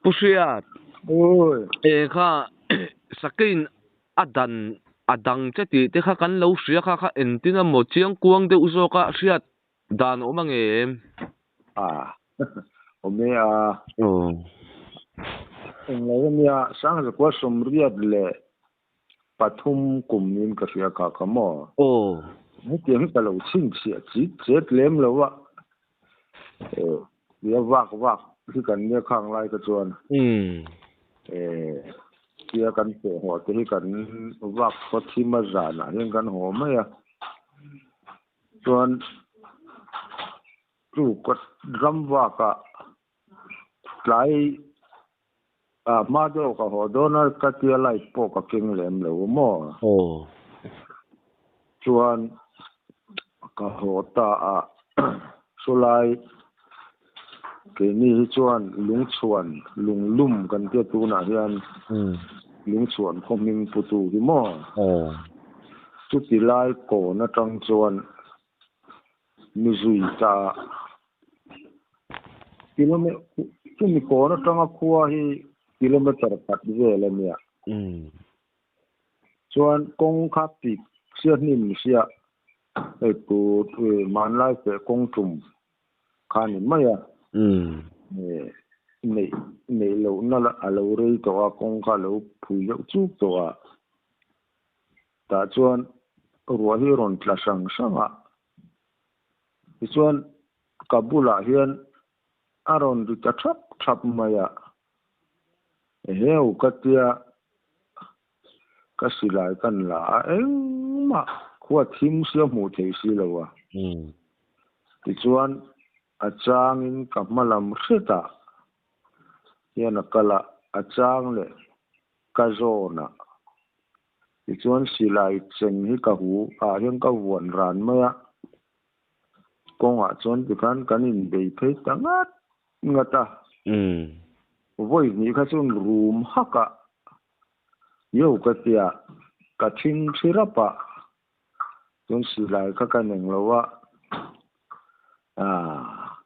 Pu Hriat, Awi. E kha sakein a dan a dang che tih te kha kan lo hria kha kha engtin emaw chiangkuang deuh zawka hriat dan a awm ange em? A awm e a. Aw. Englo ania Sangzakua 83 kum in ka hria kha kha maw? Aw. Hetiang hi ka lo chhinchhiah chit chet lem lo a. Tia vak vak hi kan nia khang lai kha chuan. Tia kan feh haw te hi kan vak khaw thim a zanah hian kan haw mai a. Chuan chu ka ram vakah tlai ah hma deuh ka haw dawn a ka tia light pawh ka keng lem lo a maw. Chuan ka haw ta a sawlai keini hi chuan lungchhuan lunglum kan tia tunah hian lungchhuan khaw hming putu hi maw. Chuti lai kawn atang chuan mi zui ta chumi kawn atanga khua hi kilometer khat vel a nia. Chuan kawng kha pik sia hnim sia hei tur hmanlai feh kawng tum kha ni mai a. Neih neih lohna a lo rei tawh a, kawng kha a lo phui deuh chuk tawh a. Tah chuan ruah hi rawn tla hrang hrang a. Tichuan ka bulah hian a rawn ri ta thap thap mai a. Eheu ka tia ka silai kan la a engmah khua thim sia hmuh theih si lo a. Tichuan a changin ka hma lam hretah hian a kal a, a chang leh ka zawn a. Tichuan silai cheng hi ka hu ah hian ka vuan ran mai a. Kawngah chuan tikhan kan inbei phei ta ngat ngat a. Vawi hnih kha chuan rum hak a yo ka tia ka thing thi rap a. Chuan silai kha ka neng lo a,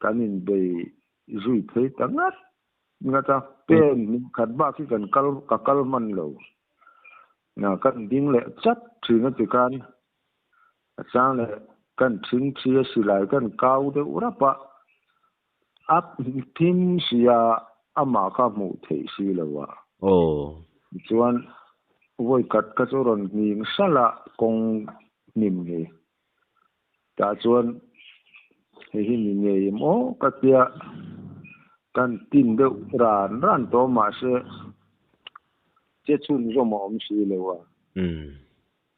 kan inbei zui phei ta ngat ngat a. Pen hnih khat bak hi kan kal ka kal hman lo. Kan ding leh chat thin a tikhan A chang leh kan thing thi a silai kan kau deuh rap a, a thim sia amah kha hmuh theih si lo a. Tichuan vawi khat kha chu rawn hning hral a kawng hnim hi. Tah chuan hei hi ni ngei em aw ka tia kan tin deuh ran ran tawh mahse che chhunzawm a awm si lo a.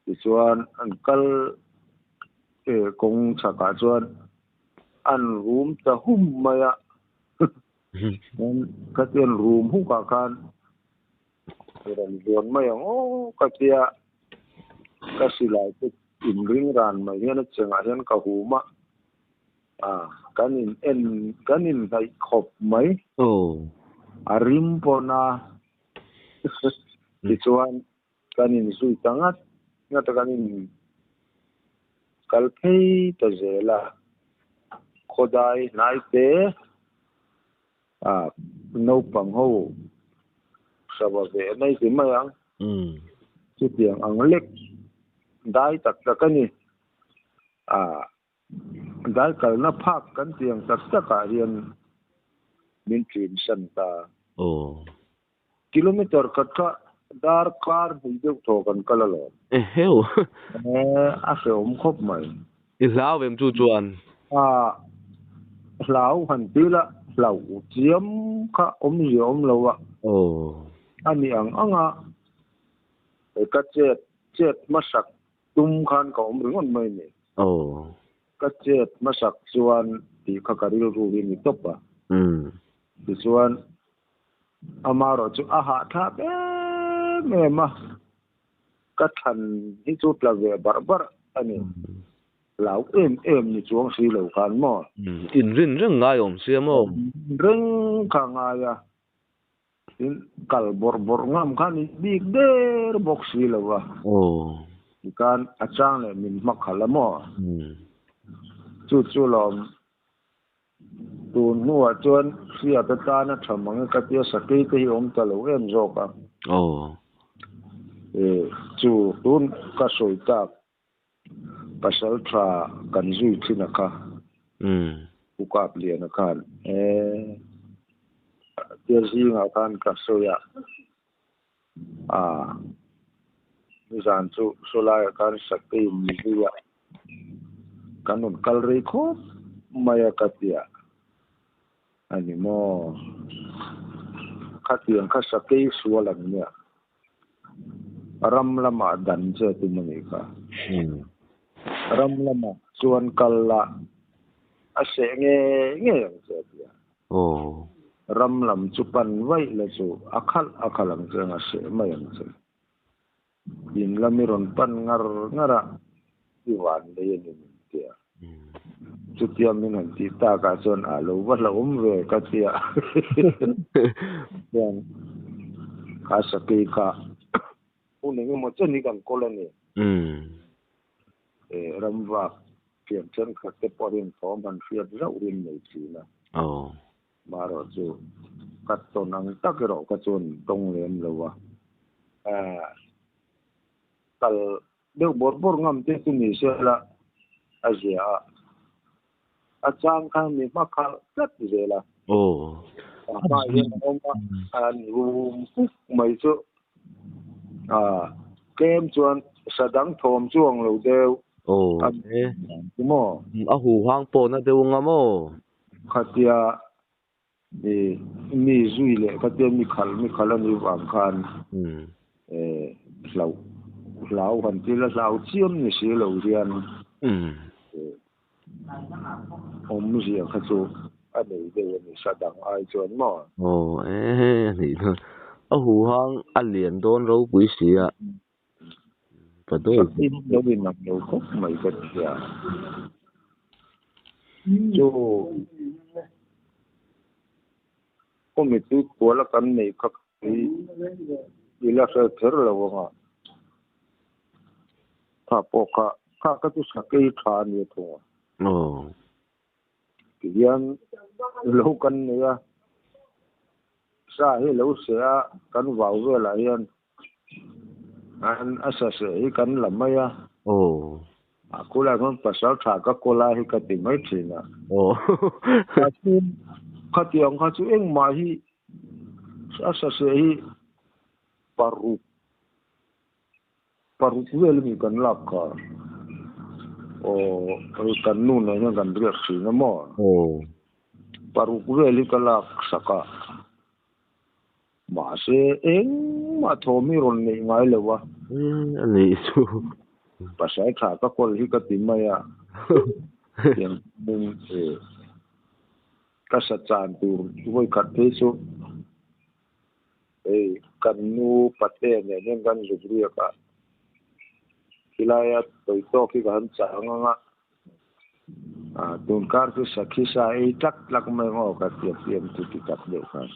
Tichuan an kal kawng chhakah chuan an rum ta hum mai a, ka tia an rum hukah khan rawn zuan mai ang aw ka tia ka silai te inring ran mai hian a chengah hian ka hum a, kan in en kan inhnaih khawp mai, a rim pawn a tichuan Kan inzui ta ngat ngat a, kan in kal phei ta zel a, khawdai hnai te ah naupang ho hrava ve mai ti mai ang, chutiang ang lek dai tak tak a ni, ah dai kalna phak kan tih ang tak tak ah hian min tlim san ta. Kilometer khat kha darkar hnih deuh thaw kan kal alawm. Eheu. A hrehawm khawp mai. I hlau em chu chuan? A hlau han ti la, hlauh chiam kha awmzia awm lo a. A ni ang ang a, ka chet chet hmasak tum khan ka awm ringawt mai ni. Ka chet hmasak chuan tih kha ka rilru hi ni tawp a. Tichuan Amaherawh chu a hahthlak em em a, ka thlan hi chu tla ve barh barh a ni. Hlau em em ni chuang si lo khan maw? Inrin reng ngai awm sia maw? Reng kha ngai a, tin kal bawrh bawrh ngam khan i bik der bawk si lo a. Tikhan a chang leh min hmakhalh a maw? Chu chu lawm. Tun hnuah chuan hriat atana tha mang e ka tia sakei te hi awm ta lo em zawk a. Aw. E, chu tun ka sawi tak pasal tha kan zui thin a kha. Pu Kapliana khan e tia zingah khan ka sawi a. A, nizan chu sawlaiah khan sakei mi zui a. Kan rawn kal rei khawp mai a ka tia. A ni maw? Khatiang kha sakei sual an nia. Ram lamah dan che a tum a nih kha. Ram lamah chuan kal la a seh ngei ngei ang che a tia. Ram lam chu pan vaih la chu a khalh a khalh ang che ang a seh mai ang che. In lam i rawn pan ngar ngar a, i van nei a ni min ti a. Chutia min han tih takah chuan a lo va hlauhawm ve ka ti a. Chuan kha sakei kha hun eng emaw chen hi kan kawl a ni. Ramvak thian thenkhat te pawhin thawm han hriat zauh rin nei thin a. Marawh chu ka tawn ang tak erawh ka chuan tawng lem lo a, kal deuh bawrh bawrh ngam te chu ni se la a zia a, a chang khan mi hma khalh tlat zel a. A hma hian a awm a, an rum puk mai chu tlem chuan sa dang thawm chu ang lo deuh. Chu maw? A huhang pawhna deuh anga maw? Khatia mi zui leh khatia mi khalh mi khalh a nih vang khan hlau hlau han ti la hlau chiam ni si lo hian awmzia kha chu a nei deuh a ni sa dang ai chuan maw. Aw e a nih chuan a huhang a lian dawn ropui si a. Ka dawi. Sakhi hi lo in ang lo khawp mai ka tia. Chu kawmi tui kual a kan nei kha hi i la hre kher lo ang a. Kha pawh kha kha kha chu sakei tha a nia thung a. Tihian lo kan nei a, sa hi lo seh a kan vau velah hian An a sa seh hi kan la mai a. Aw. A khulai khan pasal tha ka kawl a hi ka ti mai thin a. Aw. Khatiang kha chu engmah hi a sa seh hi paruk paruk vel ami kan lak kha. Aw hei kan nu nen hian kan riak thin a maw. Aw. Paruk vel hi ka lak sak a. Mahse, engmah thawm hi rawn neih ngai lo a. A nih chu. Pasal tha ka kawl hi ka ti mai a. Tiang chuan ka sa chan tur vawikhat phei chu hei kan nu pate nen hian kan zuk riak a. Khilaia tawi tawk hi ka han chang ang a. Tun kar chu sakhi sa ei tlak tlak mai ang aw ka ti a fiam chu ti tak deuh khan.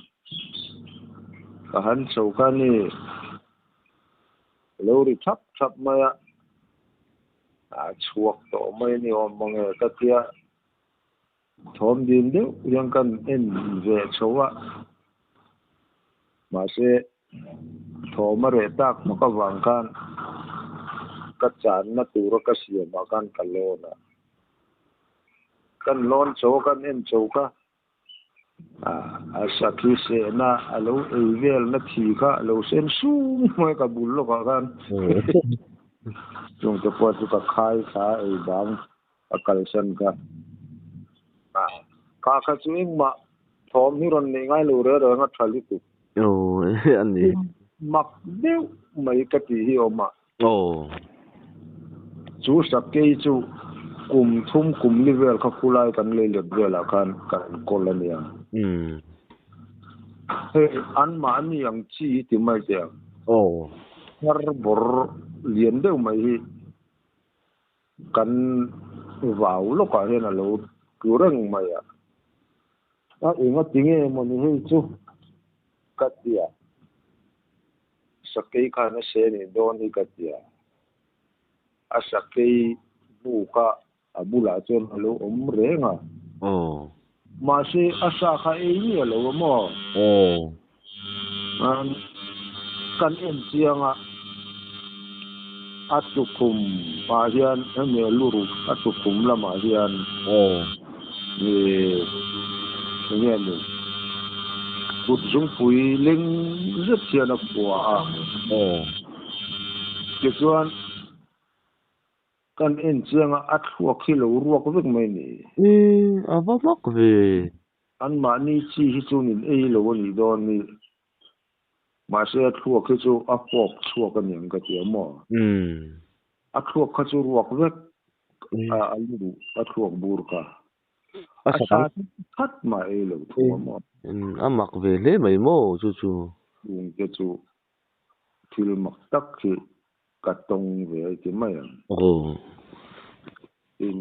Ka han chho kha ni lo ri thap thap mai a, a chhuak tawh mai ni awm mang e ka tia thawm dil deuh hian kan en ve chho a, mahse Thawm a reh tak hmak avang khan ka channa tura ka siamah khan ka lawn a. Kan lawn chho a, kan en chho kha a sakhi sehna a lo ei velna thi kha a lo sen sum mai ka bul lawkah khan chungte pawh chu ka khai thla a ei bang a kalsan kha. Kha kha chu engmah thawm hi rawn neih ngai lo reng reng a tha lutuk. Aw a ni. Mak deuh mai ka tih hi awm a. Aw. Chu sakei chu kum thum kum li vel kha khulai kan lei let velah khan kan kawl a nia. Hei anmahni ang chi hi ti mai teh ang. Aw. Hnar bawr lian deuh mai hi kan vau lawkah hian a lo tlu reng mai a. A enga ti nge mawni hei chu ka ti a, sakei khan a se nih dawn hi ka ti a, a sakei bu kha a bulah chuan a lo awm reng a. Aw. Mahse a sa kha ei miah lo a maw? Aw. Kan en chiang a, a tukhum ah hian hemi a luruk a tukhum lamah hian Aw. Enge ni kut zungpui leng zet hian a kua a. Aw. Tichuan. Kan en chiang a, a thluak hi lo ruak vek mai ni. Ee, a va mak ve. Anmahni chi hi chu min ei lo a nih dawn ni. Mahse a thluak hi chu a fawk chhuak a niang ka ti a maw? Umm. A thluak kha chu ruak vek a, a lu duh, a thluak bur kha. A A sa chu khat mah ei lo thung a maw? Umm, a mak ve hle mai maw chu chu. Chungte chu thil mak tak hi ka tawng ve a ti mai ang. Aw. Tin,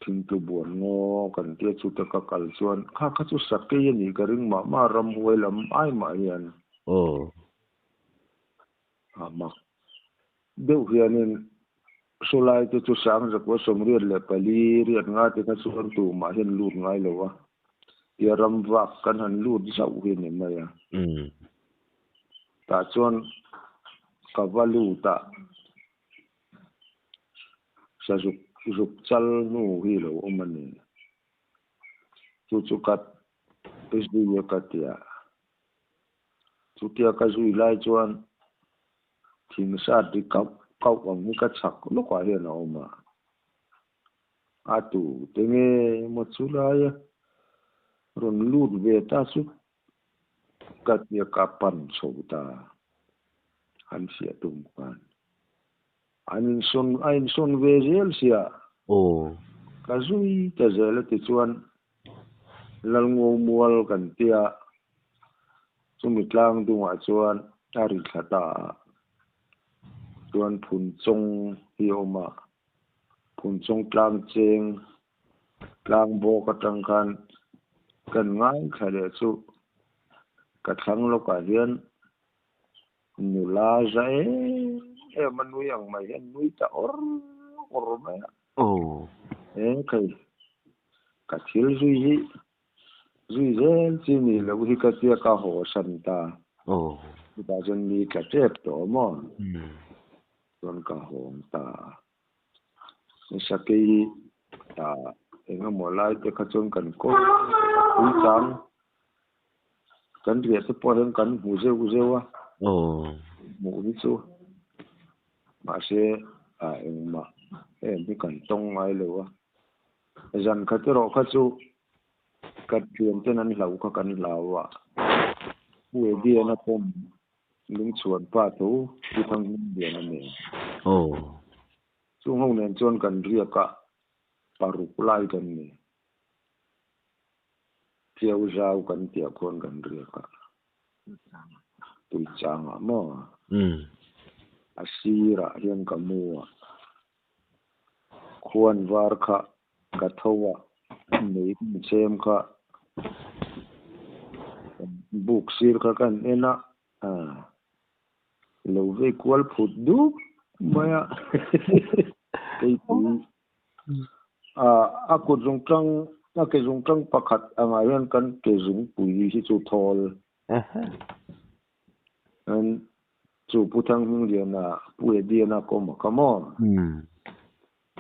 thingtlu buan ngaw kan tia chute ka kal chuan kha kha chu sakei a nih ka ring mah mah ramhuai lam ai mah hian. Aw. A mak deuh hianin sawlai te chu Sangzakua 84 riat nga te kha chuan tumah hian lut ngai lo a, tia ramvak kan han lut zauh hi a ni mai a. Umm. Tah chuan ka va lut a, sa zuk zuk chal hnu hi lo awm a ni. Chu chu ka zui a ka ti a, chutia ka zui lai chuan thing sat ri kauh kauh ang hi ka chhak lawkah hian a awm a. A tu te nge maw chu laia rawn lut ve ta chu Ka tia ka pan chho ta. An fiah tum khan. An insawn a insawn ve zel sia. Aw. Ka zui ta zel a ti chuan Lalngo mual kan tia chumi tlang dungah chuan a ri thla ta a. Chuan Phunchawng hi a awm a. Phunchawng tlang cheng Tlang bawk atang khan kan ngaithla leh chu ka thlang lawkah hian nula za em em a nui ang mai hian nui ta awr awr mai a. Aw. He khai ka thil zui hi zui zel chi ni lo hi ka tia ka haw san ta. Aw. Chutah chuan mi tla tep tawh maw? Chuan ka hawng ta a. Sakei ah eng emaw lai te kha chuan kan kawl pui chang kan riah te pawh hian kan hmu zeuh zeuh a hmuh hi chu mahse ah engmah em hi kan tawng ngai lo a zan khat erawh kha chu ka thian ten an hlauh kha kan hlau a Pu Ediana pawm Lungchhuan pa tho Pu Thanghminglian a nen. Aw. Chung ho nen chuan kan riak a, paruk lai kan ni. Thiau zau kan tiah khuan kan riak a. Tuichangah maw? Umm. A sirah hian ka mu a. Khuan var kha ka tho a, mei kan chem kha buk sir kha kan en a, lo vei kual phut dup mai a, keipui a kut zung tang a ke zung tang pakhat angah hian kan ke zungpui hi chu thawl. Chu Pu Thanghmingliana Pu Ediana kawm a kha maw?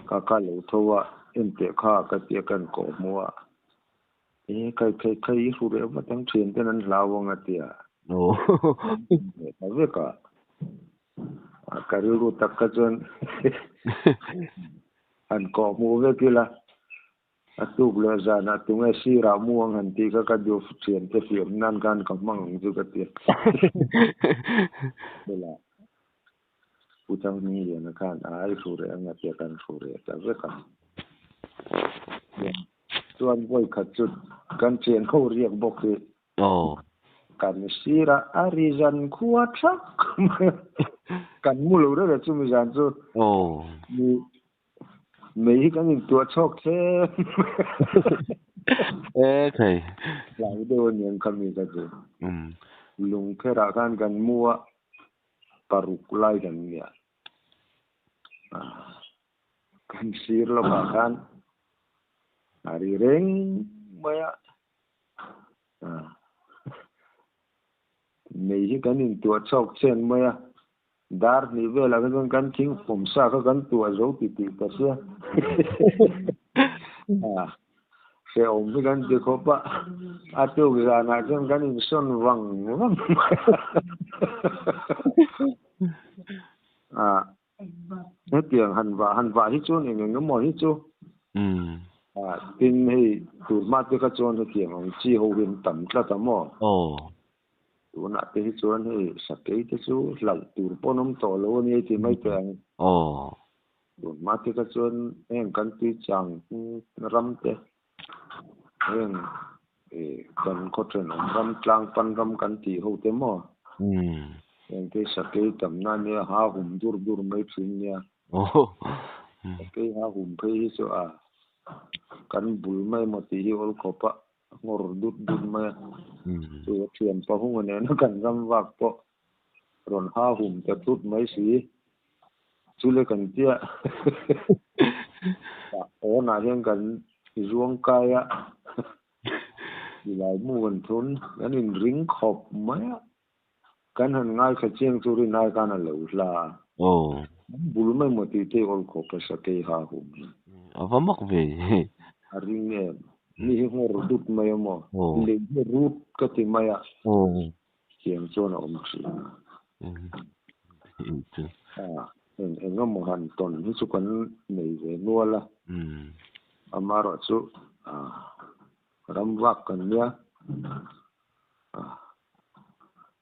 Ka ka lo tho a, en teh kha ka tia kan kawh hmu a. E kai kai kai i hru reh vat ang thian ten an hlau ang a tia. Ta vek a. Ka rilru tak kha chuan han kawh hmu vek ila. A tuk leh zanah tunge sirah mu ang han tih kha ka duh thiante fiam nan khan ka hmang ang chu ka ti a. Bela Pu Thanghmingliana khan a ai hru reh ang a tia kan hru reh ta vek a. Chuan vawi khat chu kan thian ho riak bawk hi kan sirah a ri zan khua thak mai a. Kan mu lo reng a chumi zan chu. Mei hi kan intuah chhawk thlem. E thei. Hlau deuh a niang kha mi ka chu. Lungpherah khan kan mu a, paruk lai kan nia. Kan sir lawkah khan. A ri reng mai a. Mei hi kan intuah chhuak chen mai a. Dar hnih velah kha chuan kan thing fawm sa kha kan tuah zo ti tih ka hria. Hrehawm hi kan ti khawp a, a tuk zanah chuan kan insawn vang vang mai a. Hetiang han vah han vah hi chuan eng eng emaw hi chu tin hei tur hma te kha chuan hetiang ang chi ho hi an tam tlat a maw? Tunah te hi chuan hei sakei te chu hlauh tur pawn awm tawh lo a nia tih mai teh ang. Tun hma te kha chuan heng kan tui chang ram te heng kan khaw thenawm ram tlang pan ram kan tih ho te maw? Heng te sakei tamna a nia ha hum dur dur mai thin nia. Sakei ha hum phei hi chu a kan bul mai emaw tih hi awl khawp a. Ngawr dut dut mai a, chu a thian pahunga nena kan ram vak pawh rawn ha hum ta thut mai si, chu le kan tia tah awnah hian kan zuang kai a, silai mu kan thun, kan inring khawp mai a, kan han ngaithla chiang chu rin ai khan a lo hla a, bul mai maw tih te awl khawp a sakei ha hum hi. A va mak ve. A ring em? Mi hi nghawr dut mai a maw? Lei hi rut ka ti mai a. Tiang chuan a awm thin a. Eng eng emaw han tawn hi chu kan nei ve nual a. Amaherawh chu ram vak kan nia.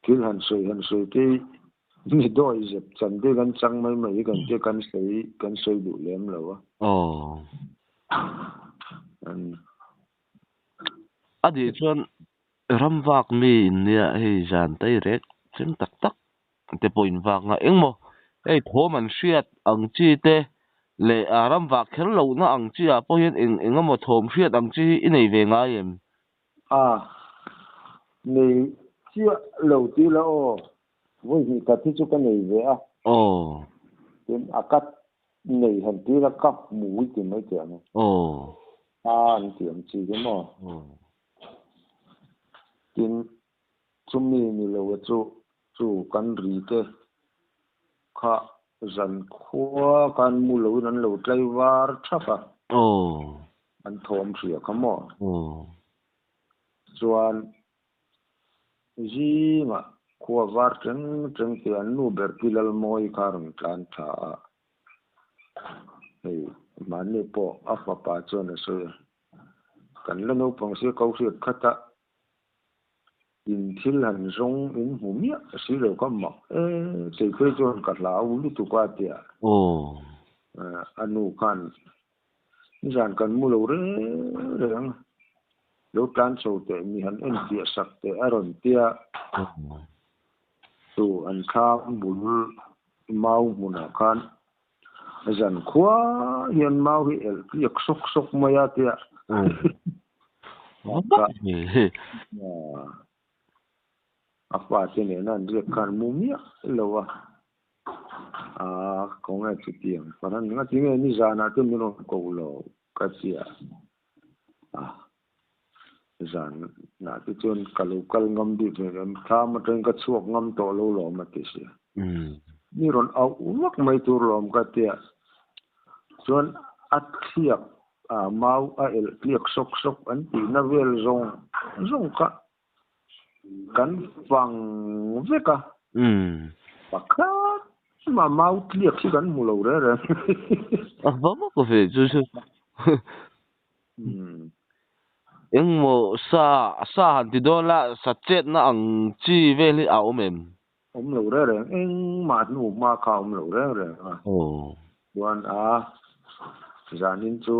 Thil han sawi han sawi te hi mi dawi zep chan te kan chang mai mai hi kan tia kan sawi kan sawi duh lem lo a. Aw. A nih chuan ram vak mi in nia hei zan tai rek thleng tak tak te pawh in vak nga engmaw hei thawm an hriat ang chi te leh a ram vak kher lohna ang chi ah pawh hian eng eng emaw thawm hriat ang chi hi i nei ve ngai em? A, nei chiah lo tih la aw, vawi hnih khat hi chu ka nei ve a. Aw. Tin, a kat nei han tih la ka hmu i ti mai teh ang. Aw. A an tih ang chi hi maw? Aw. Tin, chumi ni lo a chu, chu kan ri te kha zan khua khan mu loin an lo tlai var thap a. Aw. An thawm hria kha maw? Aw. Chuan zingah khua var teng teng te an nu ber pi Lalmawi kha a rawn tlan tha a. Hei mahni pawh a fapa chuan a sawi a, Kan la naupang sia ko hriat khat a, in thil han zawng in hmu miah si lo kha mak e, kei phei chuan ka hlau lutuk a tia. Aw. A nu khan Nizan kan mu lo reng reng, lo tlan chho teh mi han en piah sak teh a rawn tia. Chu an thlam bul mau hmunah khan zan khua hian mau hi elh tliak sawk sawk mai a tia. A fate nena an riak khan mu miah lo a. Aaa kawng e chutiang paran nga tinge nizanah te min rawn ko lo ka tia a zanah te chuan ka lo kal ngam bik hmel em thlam atangin ka chhuak ngam tawh lo lawm a ti sia mi rawn auh vak mai tur lawm ka tia chuan a thliak a mau a elh tliak sawk sawk an tihna vel zawng zawng kha Kan fang vek a. Pakhat mah mau tliak hi kan hmu lo reng reng. A va mak ve chu chu. Engmaw sa sa han ti dawn la sa chetna ang chi vel hi a awm em? Awm lo reng reng engmah hnu hma kha a awm lo reng reng a. Chuan a zanin chu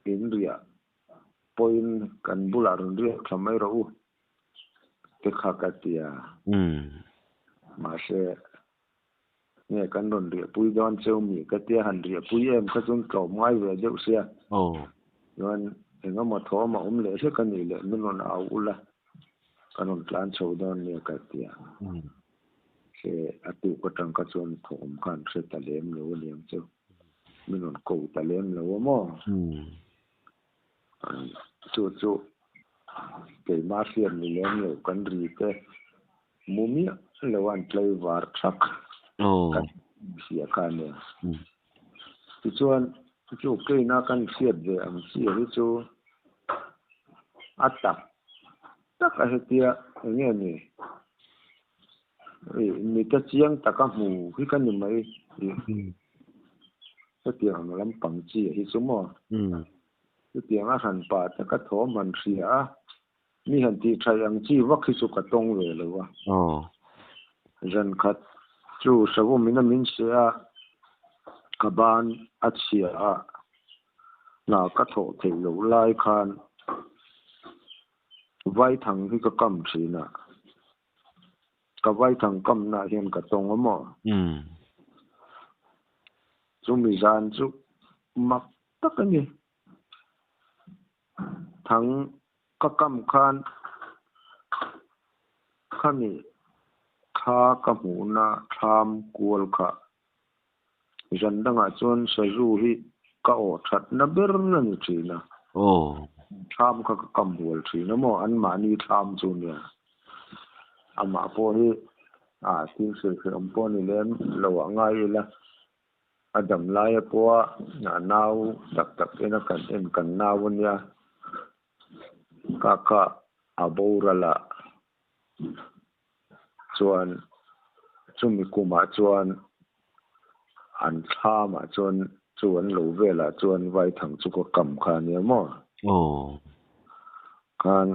in riah pawhin kan bulah rawn riak thla mai rawh u te kha ka ti a. Mahse, nge kan rawn riahpui dawn cheu mi ka tia han riahpui em kha chuan tlawm ngai ve deuh sia. Chuan eng emaw thawm a awm leh hlek a nih leh min rawn au ula kan rawn tlan chho dawn nia ka ti a. Mahse, a tuk atang kha chuan thawm kha an hre ta lem lo aniang chu. Min rawn ko ta lem lo a maw? Chu chu keimah hriat ni lem lo kan ri te mu miah lo an tlaivar thak kan hria kha nia. Tichuan chu keina kan hriat ve ang chi hi chu a tak tak a hetia eng nge ni Mita chiang taka hmu hi ka ni mai. Hetiang ang lampang chi hi chu maw? Chutiang a hran pah te ka thawm han hria a, mi han tih thaih ang chi vak hi chu ka tawng ve lo a. Zan khat chu Savawmin a min seh a, ka ban a chhia a, hna ka thawh theih loh lai khan Vaithang hi ka kam thin a. Ka vaithang kamna hian ka tawng a maw? Chumi zan chu mak tak a ni. Thang ka kam khan khami thla ka hmuhna thlam kual kha Zan dangah chuan sazu hi ka awh thatna ber a ni thin a. Thlam kha ka kam hual thin a maw? Anmahni thlam chu nia. Amah pawh hi a thil hrilhhrilh awm pawh ni lem lo ah ngai ila. A dam laia pawha a nau tak tak ena kan en kan nau a nia. Ka kha a boral a. Chuan chumi kumah chuan an thlamah chuan chu an lo velah chuan vaithang chu ka kam kha a nia maw? Khan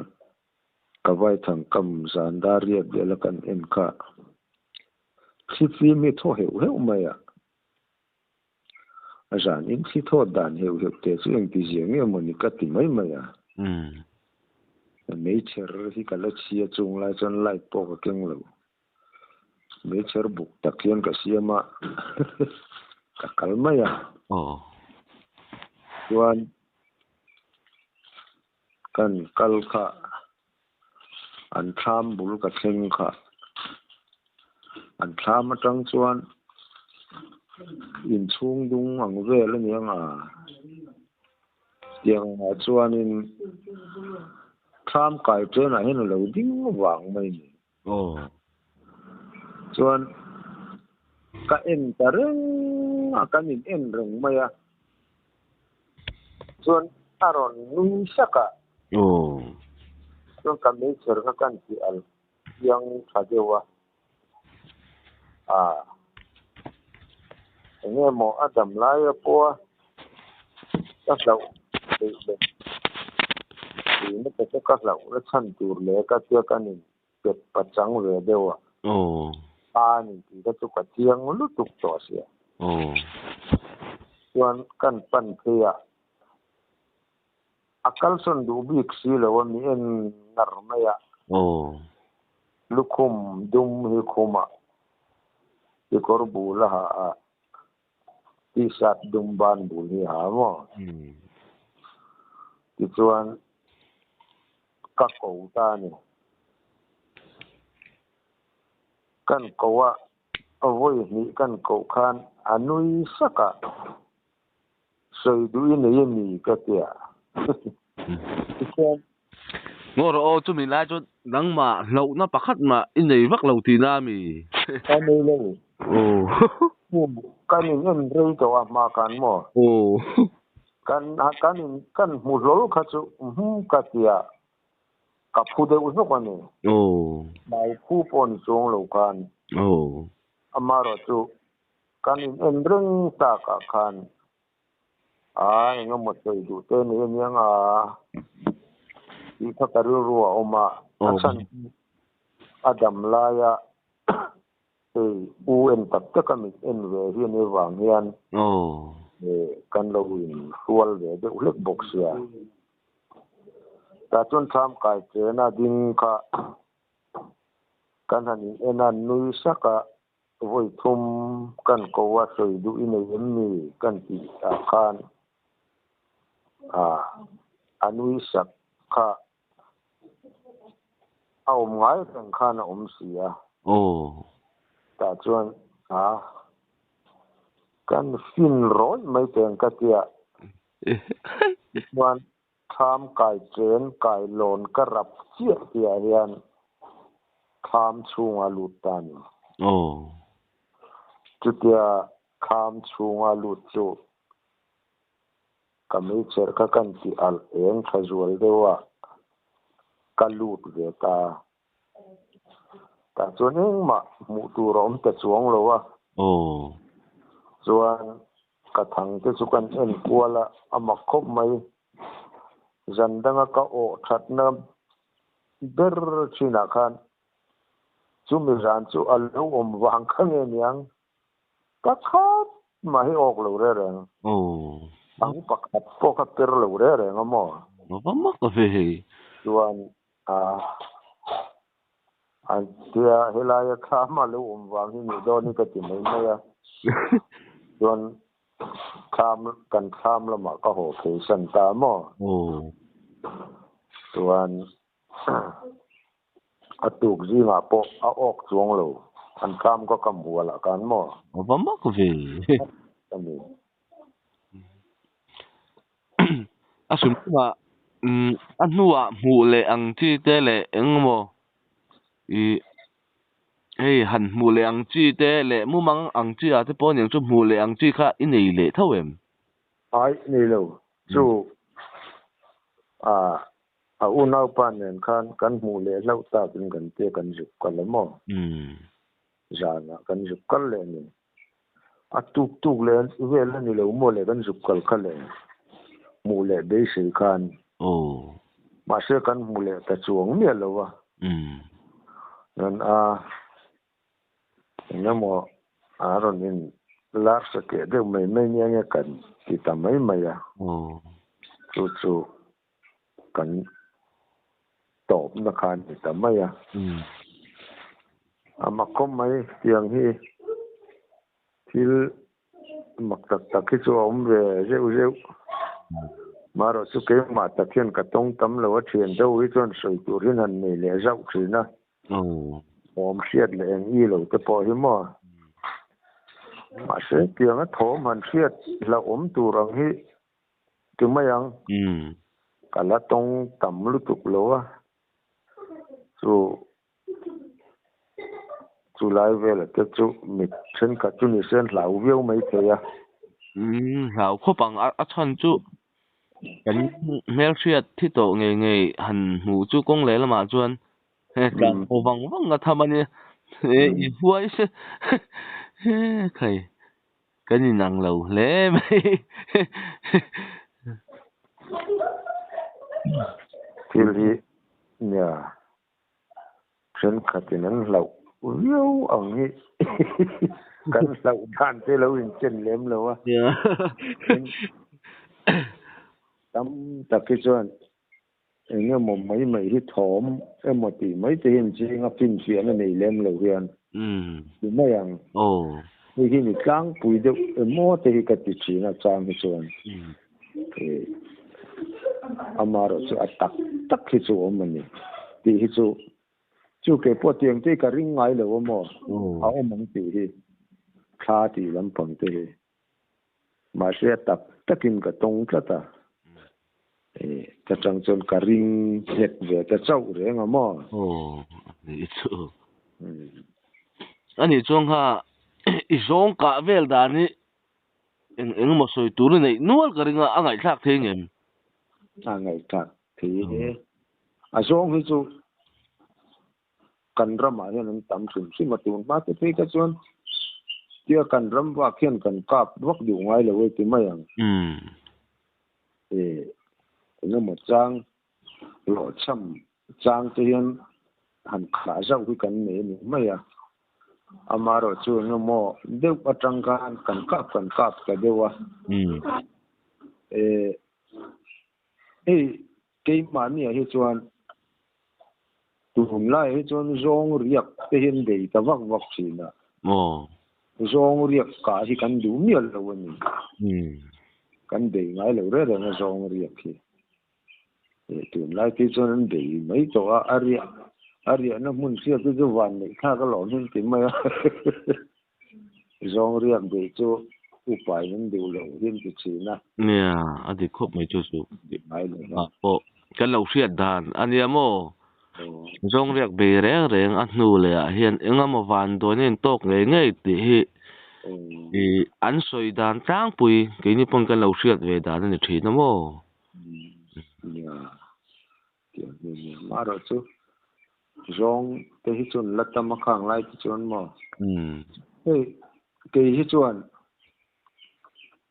ka vaithang kam zan dar riat vel a kan en kha thli fim hi thaw heuh heuh mai a, a zan in thli thawt dan heuh heuh te chu engti zia nge maw ni ka ti mai mai a. Meichher hi ka la chhia chung lai chuan light pawh ka keng lo. Meichher buk tak hian ka siam a, ka kal mai a. Chuan kan kal kha an thlam bul ka thleng kha. An thlam atang chuan inchhung dung ang vel a ni ang a. Tiang ah chuanin thlam kai ṭenah hian a lo ding vang mai ni. Chuan ka en ta reng a, kan in en reng mai a. Chuan a rawn nui sak a. Chuan ka meichher kha kan tih al chiang tha deuh a. Ah. Enge maw a dam lai a pawh a ka hlauh theih loh tihna te chu ka hlauh na chhan tur leh ka tia ka nin pet pachang ve deuh a. A ni tih kha chu ka chiang lutuk tawh sia. Chuan kan pan phei a A kalsawn duh bik si lo a mi en ngar mai a. Lukhum dum hi khuma kekawr bul a ha a, t-shirt dum ban bul hi a ha maw? Tichuan ka ko ta a ni. Kan ko a, vawi hnih kan koh khan a nui sak a. Sawi duh i nei a ni ka ti a. Tichuan. Ngaw rawh aw, chumi lai chuan nangmah hlauhna pakhat mah i nei vak lo tihna a mi? Ka nei lo. Kan in en rei tawh a hma khan maw? Kan kan in kan hmu hlawl kha chu hum ka ti a, ka phu deuh hlawk a ni. Hmai phu pawh ni chuang lo khan. Amaherawhchu Kan in en reng takah khan a eng emaw sawi duh te ni aniang a tih kha ka rilru a awm a, a chhan chu a dam laia hei u en tak tak a mit en ve hi ani vang hian kan lo in hrual ve deuh hlek bawk sia. Tah chuan thlam kai chena ding kha kan han in en a nui sak a. Vawi thum kan ko a sawi duh i nei em ni kan tih ah khan ah a nui sak kha a awm ngai reng khan a awm si a. Tah chuan ah. Kan fin rawih mai teng ka tia. Tichuan thlam kai chen kai lawn ka rap chiah tihah hian thlam chhunga lut ta a ni. Chutia thlam chhunga lut chu ka meichher kha kan tih alh eng tha zual deuh a, ka lut ve ta. Tah chuan engmah hmuh tur a awm ta chuang lo a. Chuan ka thang te chu kan en kual a, a mak khawp mai. Zan danga ka awh thatna ber thinah khan chumi zan chu a lo awm vang kha nge niang? Ka khat mah hi awk lo reng reng. Ang pakhat pawh kha per lo reng reng a maw? Va mak ve hei. Chuan A tia helaia thlam a lo awm vang hi nih dawn hi ka ti mai mai a. Chuan thlam kan thlam lamah ka haw phei san ta maw? Chuan a tuk zingah pawh a awk chuang lo, an thlam ka kam hualah khan maw? A va mak ve. A ni. A hrim hrimah a hnuah hmuh leh ang chi te leh engemaw ih hei han hmuh leh ang chi te leh mumang ang chi ah te pawh aniang chu hmuh leh ang chi kha i nei leh tho em? Ai nei lo chu ah a unaupa nen khan kan hmuh leh hlauh takin kan tia kan zuk kal a maw? Zanah kan zuk kal leh a ni. A tuk tuk leh vel a ni lo maw le kan zuk kal kha le hmuh leh beisei khan. Mahse kan hmu leh ta chuang miah lo a. Chuan a eng emaw a rawn in lar sa keh deuh mai mai nia nge kan ti ta mai mai a. Chu chu kan tawpna kha a ni ta mai a. A mak khawp mai tiang hi thil mak tak tak hi chu a awm ve zeuh zeuh. Marawh chu keimah tak hian ka tawng tam lo a thian deuh hi chuan sawi tur hian han nei leh zauh thin a. Awm hriat leh eng i lo te pawh hi maw. Mahse tianga thawm han hriat hlauhawm tur ang hi Ti mai ang. Ka la tawng tam lutuk lo a, chu chu lai vela te chu mit thenkhat chu ni se an hlau viau mai thei a. Hlau khawp ang a chhan chu kan hmelhriat thi tawh ngei ngei han hmuh chu kawng leh lamah chuan he tlan haw vang vang a tham a nia. I huai se he khai. Kan inang lo hle mai. Thil hi nia thenkhatin an hlauh viau ang hi kan hlauh dan te lo inchen lem lo a. Tam tak hi chuan Eng emaw mai mai hi thawm emaw tih mai te hian zinga finfiahna nei lem lo hian ti mai ang. Hei hi ni tlangpui deuh emaw te hi ka ti thin a chang hi chuan amaherawh chu a tak tak hi chu awm a ni tih hi chu chu kei pawh tiang te hi ka ring ngai lo a maw a awm ang tih hi thla tih lampang te hi. Mahse a tak takin ka tawng tlat a, ka chang chuan ka ring nghet ve ta chauh reng a maw? Aw, a nih chu. A nih chuan kha i zawng kah vel dan hi eng eng emaw sawi tur i neih nual ka ring a, a ngaihthlak thei ngem? A ngaihthlak thei e. A zawng hi chu kan ramah hian an tam hrim hrim a, tun hma te phei kha chuan tia kan ram vak hian kan kap vak duh ngai lo e ti mai ang. E engemaw chang hlawhchham chang te hian han khah zauh hi kan nei a ni mai a, amaherawh chu engemaw deuh atang khan kan kap kan kap ta deuh a. E hei keimahniah hi chuan Tunlai hi chuan zawng riak te hian bei ta vak vak thin a. Zawng riak kah hi kan duh miah lo a ni. Kan bei ngai lo reng reng a zawng riak hi. Tunlai te chuan an bei mai tawh a, a riah a riahna hmun hriat te chu van neih thlak alawm hi an ti mai a. Zawng riak bei chu. Upa in an duh lo hi an ti thin a. Nia, a dik khawp mai chu chu. Ngai lo va. Pawh kan lo hriat dan a nia maw? Zawngriak bei reng reng a hnu leh ah hian eng emaw van dawn a intawk ngei ngei tih hi ih an sawi dan tlangpui keini pawn kan lo hriat ve dan a ni thin a maw? Nia, tiang hi a nia. Amaherawhchu zawng te hi chuan la tam a khang lai te chuan maw? Hei kei hi chuan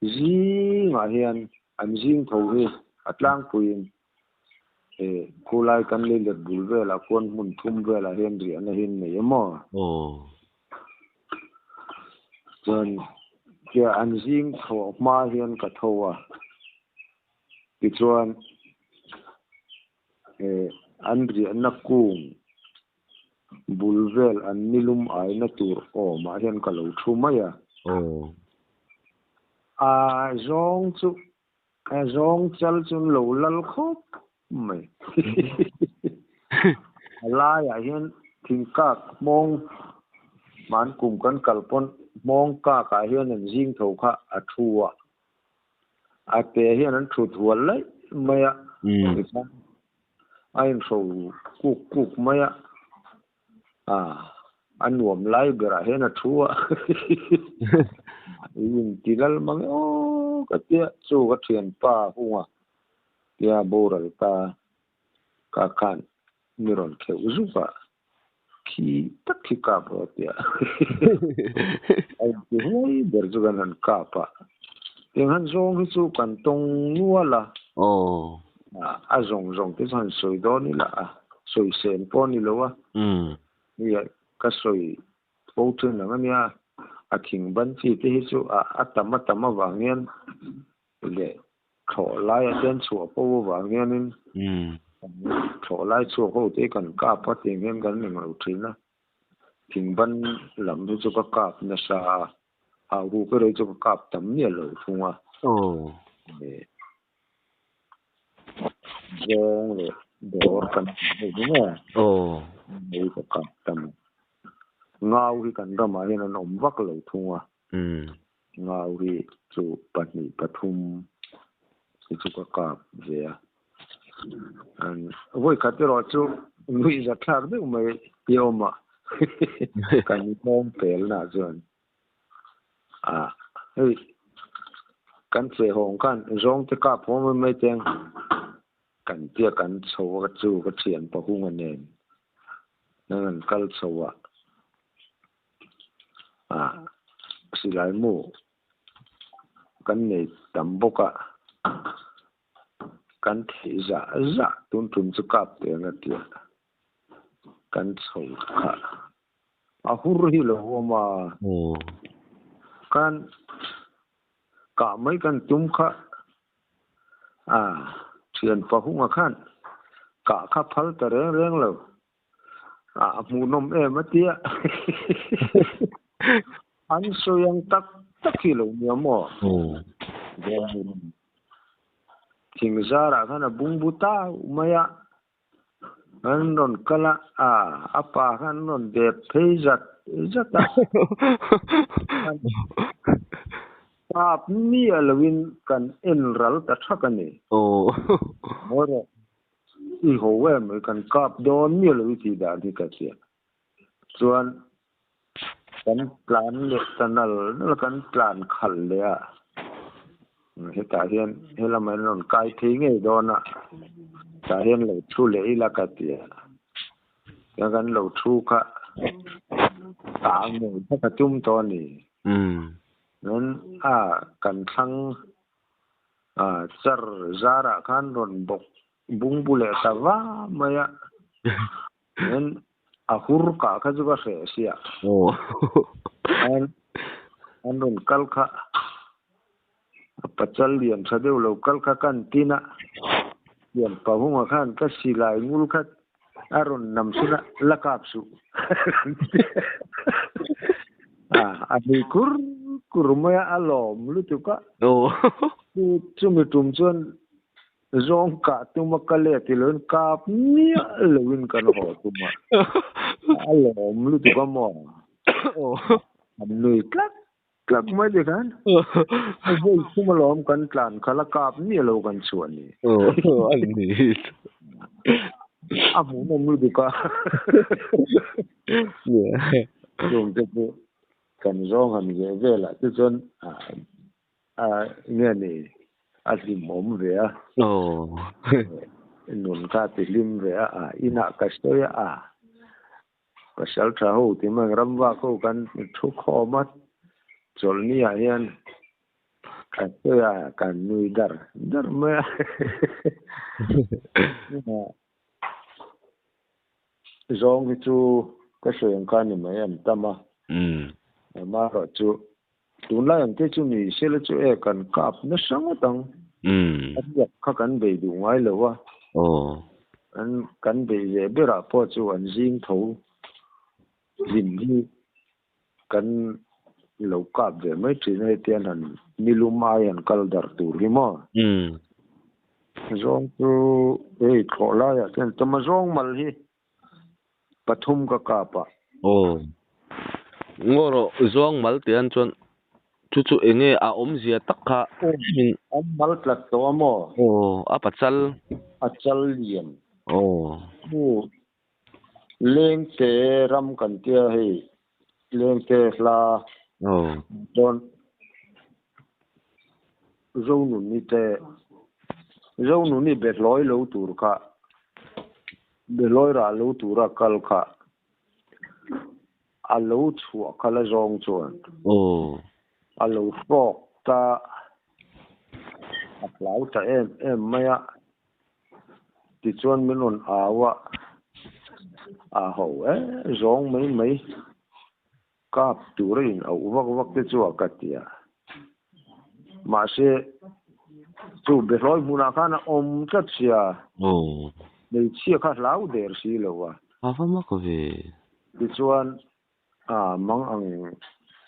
zingah hian an zing tho hi a tlangpuiin Khulai kan lei let bul velah khuan hmun thum velah hian riahna hi an nei em aw? Aw. Chuan tia an zing thlawh hma hian ka tho a, tichuan an riahna kung bul vel an nilum aina tur awmah hian ka lo thu mai a. Aw. A zawng chu A zawng chal chu an lo lal khawp mai. A laiah hian thingkak hmawng hman kum kan kal pawn hmawng kakah hian an zing tho kha a thu a. A te hian an thut hual laih mai a, tichuan a inhro kuk kuk mai a. A nuam lai berah hian a thu a, i inti lal mang e aw ka tia, chu ka thianpa hunga tia boral ta ka khan mi rawn kheuh zuk a, khi tak khi kap rawh a tia, a inti huai ber chu kan han kap a, tiang han zawng hi chu kan tawng nual a, a zawng zawng te chu han sawi dawn ila a. Sawi sen pawh a ni lo a, nia ka sawi fo thin ang a nia, a thing ban chi te hi chu a a tam a tam avang hian leh thlawh lai a hian chhuah fo avang hianin thlawh lai chhuak ho te hi kan kap a tiang hian kan eng lo thin a, thing ban lam hi chu ka kap nasa a, hau ruk erawh hi chu ka kap tam miah lo thung a. Zawng leh dawr kan tih ho hi maw? Aw. Hei ka kap ta mai. Ngau hi kan ramah hian an awm vak lo thung a. Ngau hi chu pahnih pathum hi chu ka kap ve a. Vawi khat erawh chu nuih za thlak deuh mai i awm a. Kan nghawng pelna chuan. A hei kan che hawng khan zawng te kap haw mai mai teng kan tia kan chho a chu ka thian pahunga nen nan an kal chho a a silai mu kan nei tam bawk a kan theih zah zah tun tum chu kap teng a tia kan chho kha. A hur hi lo awm a. Kan kah mai kan tum kha a thian pahunga khan kah kha phal ta reng reng lo. A hmuhnawm em a tia. An sawi ang tak tak hi lo nia maw? Thing zarah khan a bungbu tau mai a. An rawn kal a, a, a pa kha an rawn dep phei zat zat a. Kap miah loin kan en ral ta thak a ni. Mawi rawh, i ho em mai, kan kap dawn miah lo i tih dan hi ka hria. Chuan kan tlan leh ta nal nal kan tlan khalh leh a, hetah hian helamah hian rawn kai phei ngei dawn a, tah hian lo thu leh ila ka ti a, chuan kan lo thu kha tah ngei kha ka tum tawh a ni. Chuan a kan thlang char zarah khan rawn bawk bungbu leh ta va mai a. Chuan a hur kah kha chu ka hreh sia. An an rawn kal kha a pachal lian tha deuh lo kal kha kan tin a, lian pahunga khan ka silai ngul kha a rawn nam sun a, la kap suh. A nui kur kur mai a, a lawm lutuk a. Chumi tum chuan Zawng kah tum a ka let ilo in kap miah lo in kan haw tum a, a lawm lutuk a maw? An nui tlat tlak mai ti khan vawi thum alawm kan tlan kha la kap miah lo kan chhuah ni. Aw a ni. A hmuhnawm lutuk a. Chung te chu kan zawng han ve velah te chuan nge ni a hlimawm ve a. Nun kha a tihlim ve a, inah ka sawi a. Pasal tha ho ti mai ram vak ho kan thu khawm a, chawlhni ah hian ka sawi a kan nui dar dar mai a. Zawng hi chu ka sawi ang kha ni mai an tam a, amaherawh chu tunlai ang te chu ni sela chu e kan kap nasa ngawt ang, a riak kha kan bei duh ngai lo a, an kan bei ve berah pawh chu an zing tho hlim hi kan lo kap ve mai thin a hetiang han nilum ai han kal darh tur hi maw. Zawng chu hei thlawh laiah chuan tama zawng mal hi pathum ka kap a. Aw. Ngaw rawh zawng mal tih an chuan chu chu enge a awmzia tak kha min. An mal tlat tawh a maw? Aw, a pachal. A chal lian. Aw. Chu Lengte ram kan tia hei Lengte hla. Aw. Chuan Zonuni te Zonuni behlawi lo tur kha behlawi rah lo tura kal kha a lo chhuah kha la zawng chuan a lo hrawk ta a hlau ta em em mai a tichuan min rawn au a a ho e zawng mai mai. Kap tura in auh vak vak te chu a ka ti a. Mahse, chu behlawi hmunah khan a awm tlat sia. Hmeichhia kha hlau der si lo a. A va mak ve. Tichuan, a mang ang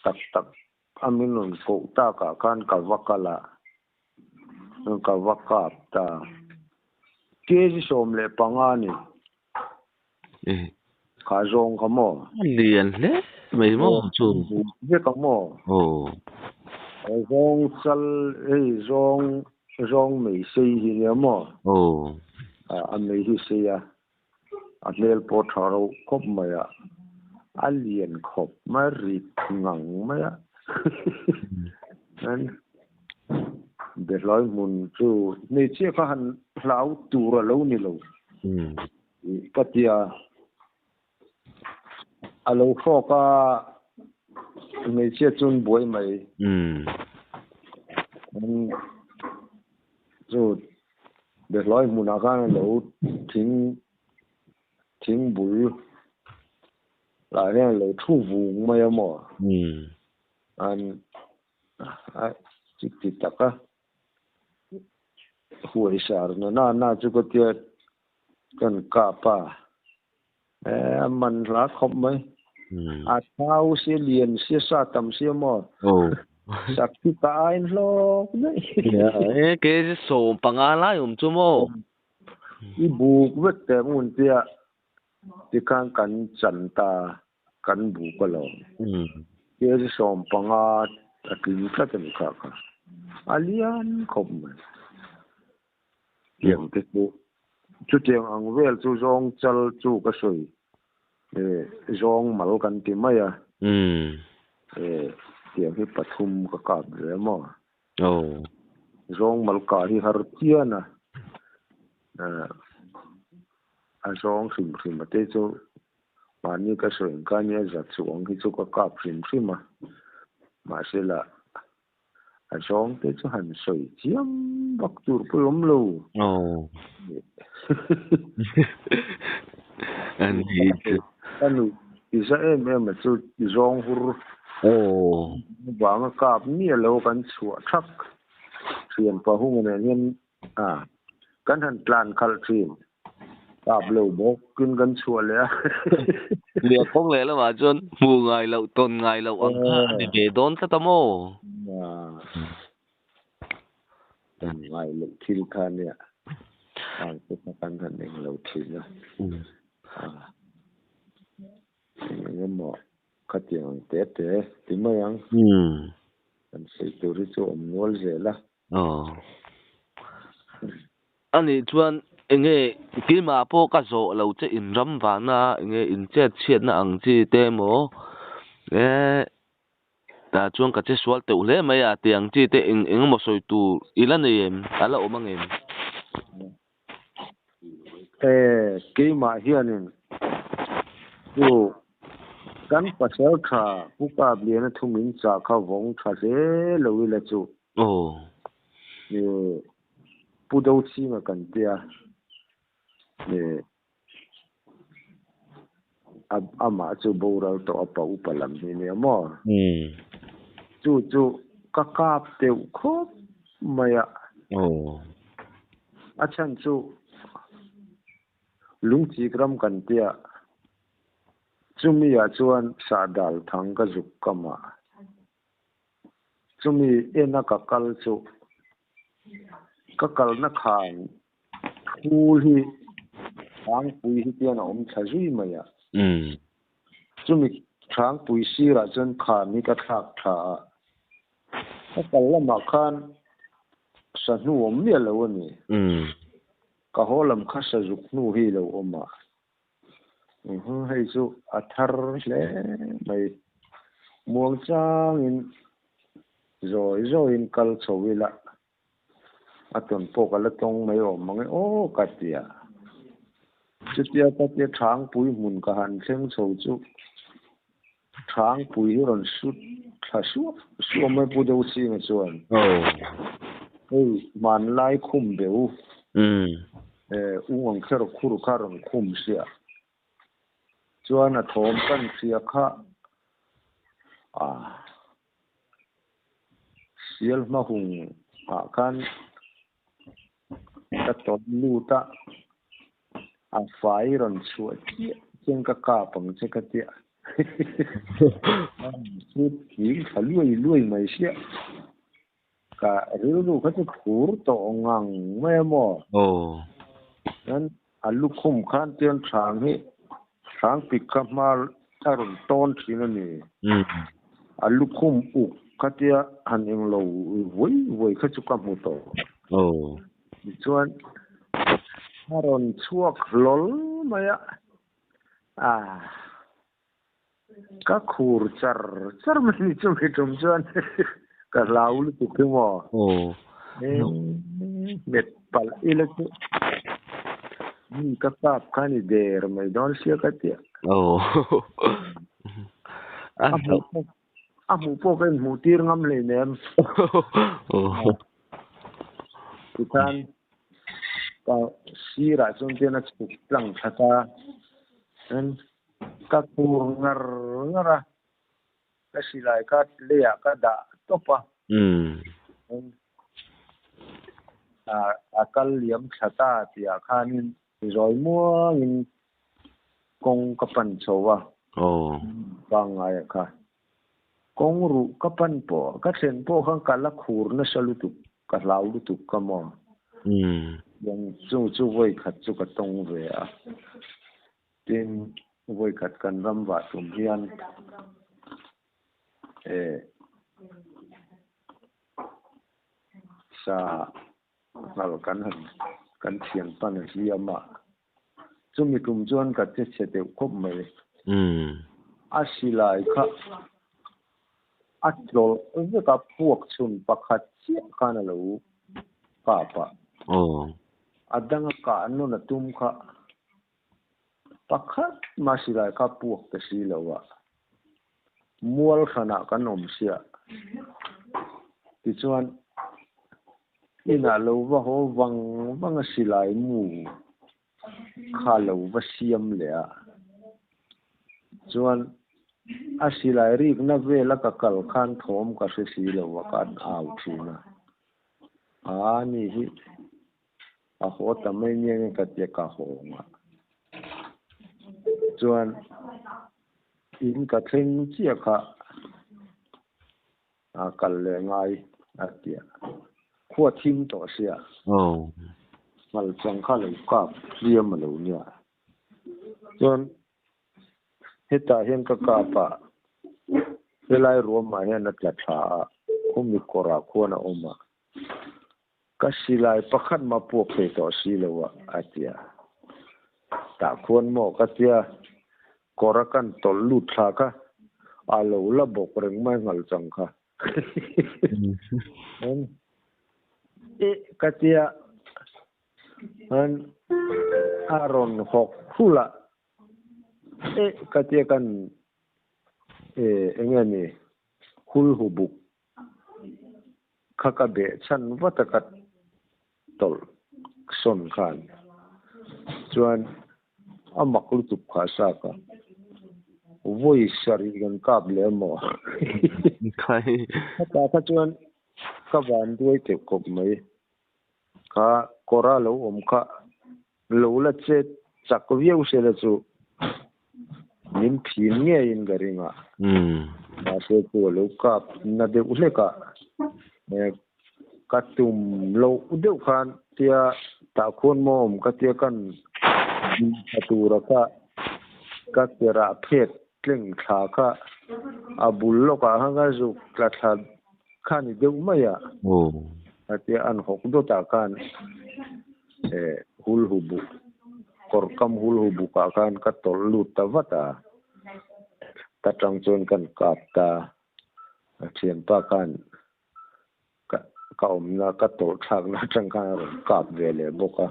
tak tak a min rawn koh takah khan ka va kal a, ka va kap ta. Kg 15 a ni. Kha zawng kha maw? A lian hle mai maw chu? Vek ang maw? Aw. Zawng chal hei zawng zawng mei sei hi nia maw? Aw. A mei hi sei a, a hmel pawh tha reuh khawp mai a, a lian khawp mai a rit ngang mai a. Behlawi hmun chu hmeichhia kha han hlau tur a lo ni lo. Ka ti a, a lo hrawk a, hmeichhia chuan buai mai. Chu Behlawi hmunah khan a lo thing thing bul lah hian a lo thu vung mai a maw? An a chuti tak a huai sar na na na chu ka tia kan kap a eh a man hla khawp mai a thau sia lian sia sa tam sia maw sak chu ka ain hlawk daih eh kg 15 lai awm chu maw i buk vek teh ngun tia tikhan kan chan ta kan buk alawm. Kg 15 a tling tlat a ni kha kha. A lian khawp mai. Tiang te chu chutiang ang vel chu zawng chal chu ka sawi zawng mal kan ti mai a. Tiang hi pathum ka kap ve maw. Zawng mal kah hi har chian a. A zawng hrim hrim a te chu Mahni ka sawi ang kha nia zat chu ang hi chu ka kap hrim hrim a, mahse lah a zawng te chu han sawi chiam vak tur pawh awm lo. Aw. Ani chu. Ka nuih ti za em em a chu zawng hur. Aw. Vanga kap miah lo kan chhuah thak thian pahunga nen hian A, kan han tlan khalh thin. Kap lo bawkin kan chhuah leh a. Nia kawng leh lamah chuan hmuh ngai loh, tawn ngai loh ang kha a ni ve dawn tlat a maw? Nia, tawn ngai loh thil kha nia. Ang te kha kan han eng lo thin a. A, eng eng emaw khatiang ang te te ti mai ang. Kan sawi tur hi chu awm nual zel a. Aw. Anih chuan enge keimah pawh ka zawh lo che in ram vahna enge in chet chhiatna ang chi te emaw eh tah chuan ka che sual teuh hle mai a tih ang chi te eng eng emaw sawi tur i la nei em? A la awm ang em? Eh keimah hianin chu kan pasal tha Pu Kapliana thu min chah kha vawng tha hle lo ila chu. Aw. Eh Pu Dochhinga kan tia eh amah chu boral tawh a pa upa lam hi nia maw? Chu chu ka kap deuh khawp mai a. A chhan chu lungchik ram kan tia chumi ah chuan sahdal thang ka zuk kam a. Chumi ena ka kal chu ka kalna khan phul hi Hrangpui hi tian a awm thla zui mai a. Chumi Hrangpui sirah chuan khan hi ka thlak tha a. Ka kal lamah khan sahnu awm miah lo a ni. Ka haw lam kha sazuk hnu hi lo awm a. Hei chu a thar hle mai. Muang changin zawi zawiin kal chho ila a tawn pawh ka la tawng mai awm mang e aw ka ti a. Chutia ka tia Thangpui hmun ka han thleng chho chu Thangpui hi rawn sut thla suah suah mai Pu Deuhsinga chuan. Hei hmanlai khum beu ung ang kher khur kha rawn khum sia. Chuan a thawm kan hria kha a sial hma hung ah khan ka tawn lut a, a fai rawn chhuah chiah chian ka kap ang che ka tia. Chu thing tha luai luai mai sia. Ka rilru kha chu khur tawh ngang mai a maw? Chuan a lukhum khan tian hrang hi hrang pik kha hma a rawn tawn thin a ni. A lukhum uk kha tia han englo vui vui kha chu ka hmu tawh. Tichuan a rawn chhuak hlawl mai a, ah. Ka khur char char mai ni chu mi tum chuan ka hlau lutuk hi maw. Met palh ila chu mi ka kap kha ni der mai dawn sia ka tia. A hmuh pawh ka inhmuh tir ngam hleinem. Tikhan ka sirah chuan tian a chhuk tlang that a. Ka khur ngar ngar a, ka silai kha leiah ka dah tawp a. A kal liam thla ta tihah khanin zawi muangin kawng ka pan chho a, pangngaia kha. Kawng ruh ka pan pawh, ka thlen pawh khan ka la khur nasa lutuk, ka hlau lutuk ka maw. Chu chu vawi khat chu ka tawng ve a. Tin, vawikhat kan ram vah tum hian eh sa nghal kan han kan thian pan a hliam a, chumi tum chuan ka che chhe deuh khawp mai. A silai kha a tlawlh vek a, puak chhun pakhat chiah khan a lo kap a. A danga kah nawn a tum kha Pakhat mah silai kha puak ta si lo a, mual hranah kan awm sia. Tichuan, inah lo va haw vang vang a silai mu kha lo va siam leh a. Chuan, a silai rikna vela ka kal khan thawm ka hre si lo a, ka an au thin a. Aa ni hi. A haw ta mai nia nge ka tia ka haw ang a. Chuan in ka thleng chiah kha a kal leh ngai a tia. Khua thim tawh sia. Ngal chang kha lo kap hliam a lo nia. Chuan hetah hian ka kap a, helai ruamah hian a tla tha a. Khumi kawrah khuan a awm a, ka silai pakhat mah puak thei tawh si lo a, a ti a. Tah khuan maw ka tia, kawr a kan tawlh lut thla kha a lo la bawk reng mai nghal chang kha. Eh ka tia, a rawn hawk hul a, Eh ka tia kan eh enge ni hul hu buk kha ka beh chhan vat a ka tawlh sawn khan chuan a mak lutuk kha sa ka vawi sarih kan kap leh amaw khatah kha chuan ka van duai teuh khawp mai kha kawra lo awm kha Lo la che chak viau se la chu min phim ngeiin ka ring a. Mahse chu a lo kap na deuh hlek a, ka tum loh deuh khan tia tah khuan maw awm ka tia kan tha tura kha ka kerah phek tleng thla kha a bul lawkah khan ka zuk tla thla kha ni deuh mai a. Tia an hawk dawtah khan eh hul hu buk kawr kam hul hu bukah khan ka tawlh lut ta vat a, ta tang chuan kan kap ta a thianpa khan ka ka awmna ka tawlh thlakna atang khan a rawn kap ve leh bawk a,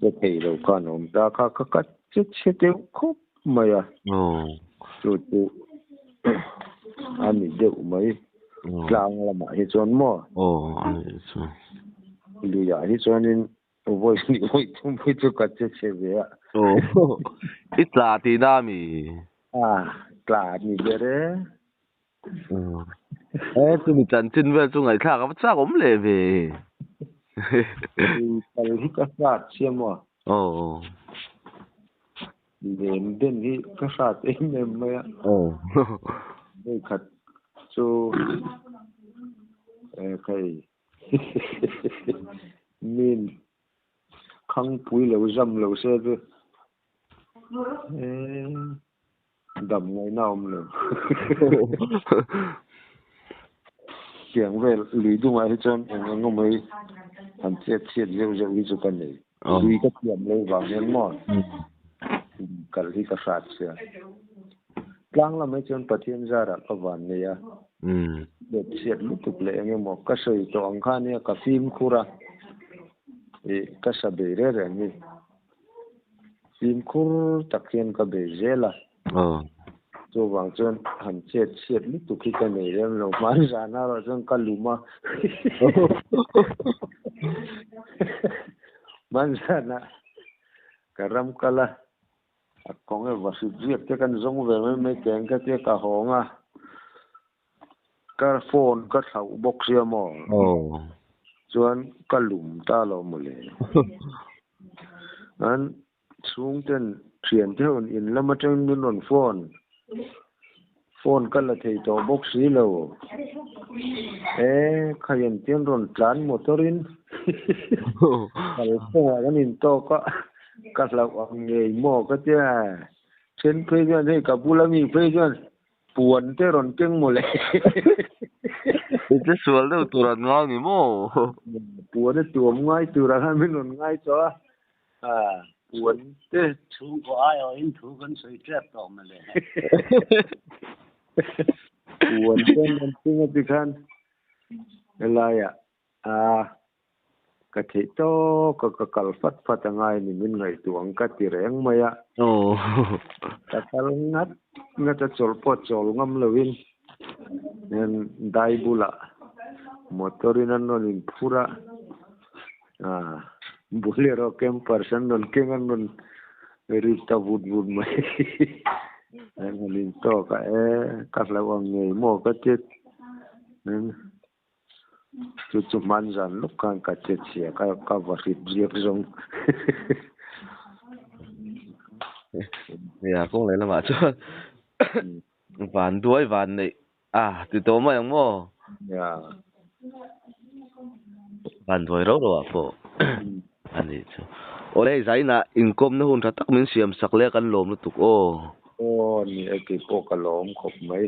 che thei lo khan a awm ta kha ka ka che chhe deuh khawp mai a, chu chu a ni deuh mai. Tlang lamah hi chuan maw? Aw, a nih chu. Luiah hi chuanin vawi hnih vawi thum hi chu ka che chhe ve a. Aw, i tla tihna a mi? A, tla ni ber e. E, chumi chanchin vel chu ngaihthlak a va chak awm leh ve. Lui kal hi ka hrat sia maw? Aw. Len den hi ka hrat em em mai a. Aw. Hei khat chu eh khai min khangpui lo zam lo se chu eh dam ngaihna awm lo. Tiang vel lui dungah hi chuan eng eng emaw han chet chhiat zeuh zeuh hi chu ka nei. Lui ka thiam lo vang hian maw kal hi ka hrat sia. Tlang lamah hi chuan Pathian zarah ka van nei a. Chet chhiat lutuk leh eng emaw ka sawi tawh ang kha nia ka fimkhur a. Ih ka sa bei reng reng hi. Fimkhur tak hian ka bei zel a. Chuvang chuan han chet chhiat lutuk hi ka nei rem lo. Hman zan erawh chuan ka lum a. Hman zana ka ram kal a, a kawng e vahrit riak te kan zawng ve mai mai teng ka tia ka hawng a. Ka phone ka thlauh bawk sia maw? Chuan ka lum ta lo mawle. An chhungten thian te ho in lam atangin min rawn phone. Phone ka la thei tawh bawk si lo. E khayan te an rawn tlan motor in kalkawngah kan intawk a, ka hlauh ang ngei maw ka tia. Then phei chuan hei ka bula mi phei chuan Puan te rawn keng mawle. I che sual deuh tur an ngai ni maw? Puan a tuam ngai turah khan min rawn ngai tawh a. Puan te. Chhungkaw aiawhin thu kan sawi tep tawh mawle. Puan te an rawn keng a tikhan helaiah Ka theih tawk a, ka kal fat fat a ngai ni min ngaihtuah ang ka ti reng mai a. Ka kal ngat ngat a chawlh pawh chawl ngam lovin dai bulah motor in an rawn inphur a, Bolero campers an rawn keng an rawn ri ta vut vut mai. An han intawk a, e ka hlauh ang ngei maw ka ti. Chu chu hman zan lawk khan ka che chhia ka ka va hrit riak zawng. Nia kawng leh lamah chuan van duai van neih a ti tawh mai ang maw? Nia. Van duai rau rau ah pawh a nih chu. Awle hei zainah inkawmna hun tha tak min siam sak leh a kan lawm lutuk aw. Aw ni e keipawh ka lawm khawp mai.